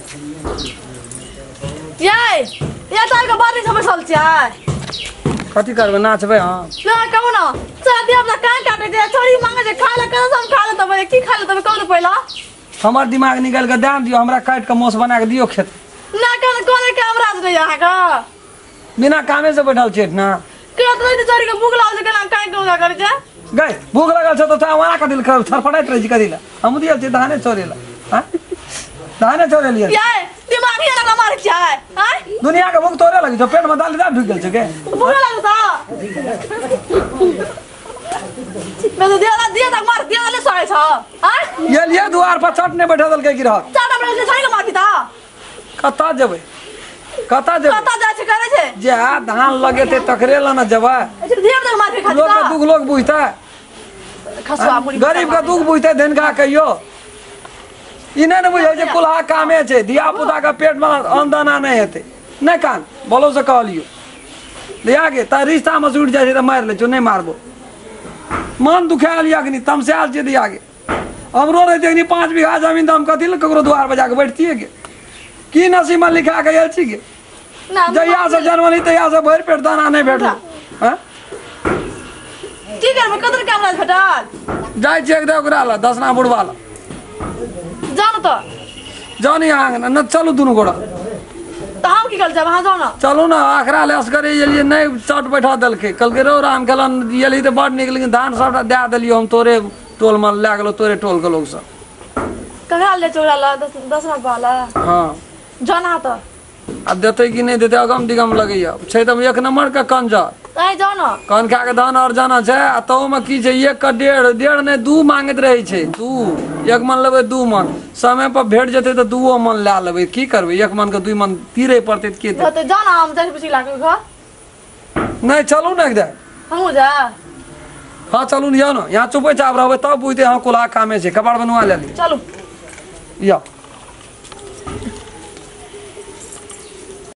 यै या तार के बात नहीं बैसल छियै। कथी करबै नाचबै? हम ना कहू ना शादी अपना कान काटे छै छोरी मांगे छै खाय ले कतऽ हम खा ले तब की खा ले तब कहू ने पहिला। हमर दिमाग निकालि के दाम दियौ हमरा काटि के मौस बना के दियौ खेत। ना कहू कोने काम राज नहीं अहाँके बिना कामे से बैठल छियै ना। कहत रही छोरी के भूख लागल छै केना कान केना करै छै गई भूख लागल छै तऽ वहाँ कथी लए छरफड़ाइत रहै छी कथी लए? हम दियल छियै धाने चोरे लए। हाँ धाने चोरे लियै। यै दिमाग ही लगा मारै छै आँय दुनिया के भूख तोरे लगै छौ पेट में दाल दाल ढुकि गेल छै के भूख लागल त मैं तो दिया दिया तक मार दिया ले सकै छ आँय ये लिए दुआर पर चट नहि बैठा देलकै गिरहत। चाटा बड़ा छोरी के मारबी त कतऽ जेबै कतऽ जेबै कतऽ जाइ छै करै छै जे धान लगेतै तकरे लए ने जेबै। अच्छा दिया तक मारबी खाती लोक के दुख लोक बुझतै खसुआ मुड़ी गरीब के दुख बुझतै धनका कहियो ई नहि ने बुझै जे कुल्हा कामे छै धिया पुता के पेट में अन्न दाना नहि हेतै नहि कान बोलो से कहलियो धिया के तऽ रिश्ता में से उठि जाइ छै तऽ मारि लै छौ नहि मारबो मन दुखायल यऽ अखनी तमसायल छियै धिया के। हमरो रहितै अखनी 5 बीघा जमीन तऽ हम कथी लए ककरो दुआर पर जाके बैठतियै गे की नसीब में लिखा के आयल छी गे जहिया से जन्मली तहिया से भरि पेट दाना नहि भेटल। हँ की करबै कतऽ काम राज भेटल जाइ छियै एकदम ओकरा लए दसना बुढ़वा लए जाउ ने तऽ जाउ ने अहाँ न चलू दुनू गोरा तऽ हम की कर जाब अहाँ जाउ ने चलू ने अखरा ले असगरे एलियै नहि चट बैठा देलकै कहलकै रौ राम खेलन एलही तऽ बड़ नीक लेकिन धान सबटा दए देलियौ हम तोरे टोल में लए गेलौ तोरे टोल के लोक सब। ककरा ले चोरा लए दसना बाला हाँ जाउ ने तऽ आब देतै कि नहि देतै अगम दिगम लगैया छै तऽ एक नंबर के कंजर तैं जाउ ने कन खा के धान और जाना छै आ तहू में की छै एक के डेढ़ डेढ़ नहि 2 मांगैत रहै छै 2 1 मन लेबै 2 मन समय पर भेट जेतै तऽ 2 मन लए लेबै की करबै 1 मन के 2 मन तीरे पड़तै तऽ की हेतै? तऽ जाउ ने हम जाइ छी लाके घर। नहि चलू ने एकदम हमहूँ जा। हाँ चलू ने जाउ ने यहाँ चुपे चाप रहबै तब बुझतै हाँ कुल्हा कामे छै कपाड़ बनवा ले चलू या।